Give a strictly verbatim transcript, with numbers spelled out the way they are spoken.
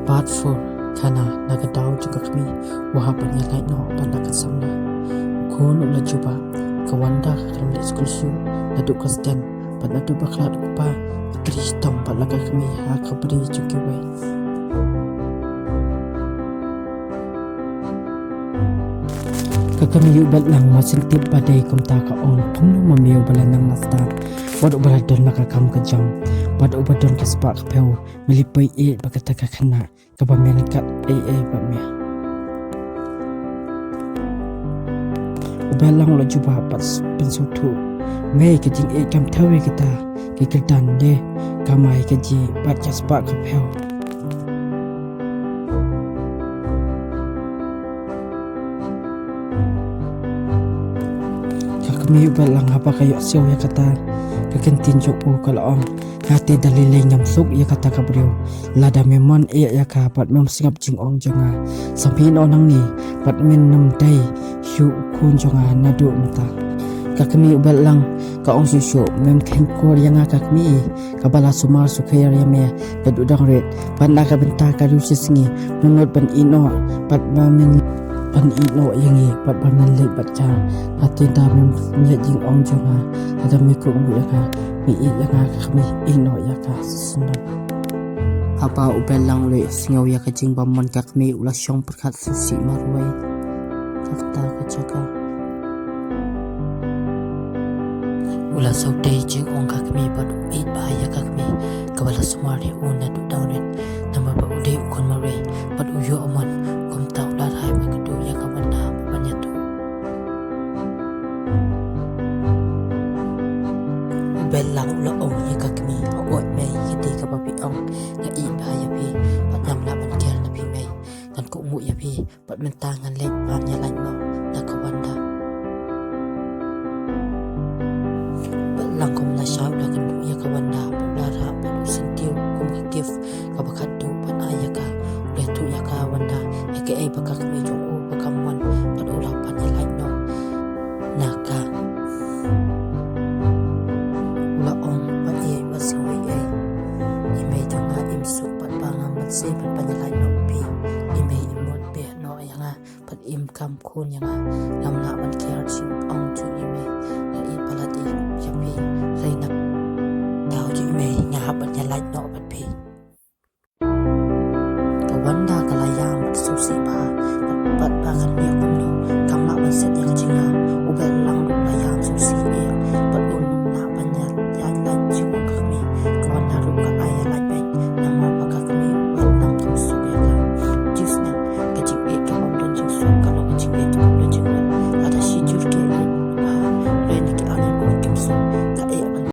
Part four. Khana na ka daw jong ka kmie u hap ban ïa lait noh bad la ka samla. U khun u la jubab, ka Wanda ka khlem leit skul shuh naduh ka sdang bad naduh ba khlad u kpa ka trei shitom bad la ka kmie ha ka bri jong kiwei. Ka kmie u Betlang, ma sngewtip ba dei kumta, ka ong, kumno ma me uba la nang la stad bad uba la don la ka kam ka jam bad uba don ka spah ka phew, me leit poi ïeit bad kata ka khynnah kaba me ryngkat ei ei bad me. U Betlang u la jubab bad pynsngewthuh, mei, ka jingïeit kam thew ïa kata, ka kyrdan de, ka mai ka ji bad ka spah ka phew. Ka kmie u Betlang haba ka ïohsngew ïa kata, ka ktien jong u ka la ong, nga te da lei lei ngam suk ïa kata ka briew. Lada me mon ïeit ïa ka bad mem sngap jingong jong nga, sa phi ïehnoh nangne bad men nym dei shuh u khun jong nga naduh mynta. Ka kmie u Betlang ka ong shuh shuh, mem kheiñ kur ïa nga ka kmie kaba la sumar sukher ïa me naduh dang rit, bad na ka bynta ka riewshisngi men nud ban ïehnoh bad ba men ban ïehnoh ïa ngi bad ba men leit bad ka. Hynrei da mem leit jingong jong nga, lada me kohnguh ïa nga, me ïeit ïa nga ka kmie, ïehnoh ïa ka shisien. Haba u Betlang u la ïohsngew ïa ka jingbymman ka kmie u la shong pyrkhat sngewsih marwei. Kata ka jaka u la sngewtei jingong ka kmie bad u ïeit bha ïa ka kmie kaba la sumar ïa u naduh dang rit, namar ba u dei u khun marwei bad u ïoh mon. Kumta u la rai ban kynduh ïa ka Wanda ban ïathuh. U Betlang u la ong ïa ka kmie, hooid mei, ka dei kaba phi ong, nga ïeit bha ïa phi bad ngam lah ban kiar na phi mei. Ngan kohnguh ïa phi bad mynta ngan leit ban ïa lait noh na ka Wanda. Betlang kum lashai u la kynduh ïa ka Wanda bad u la rah bad u syntiew kum ka gift kaba khatduh ban ai ïa ka. U la ïathuh ïa ka Wanda ïa kaei ba ka kmie jong u ba kam mon bad u lah ban ïa lait noh na ka. U la ong, ba ïeit ba sngewsih ei, i mei jong nga, im suk bad ba ngam banse bad ban ïa lait noh phi. I mei, im mut beh noh ïa nga bad im kam khun ïa nga. Ngam lah ban kiar jingong jong i mei. Nga ïeit palat ïa phi, hynrei na ka daw jong i mei nga hap ban ïa lait noh bad phi. Ka Wanda ka la ïam bad sngewsih bha bad, bad ba kan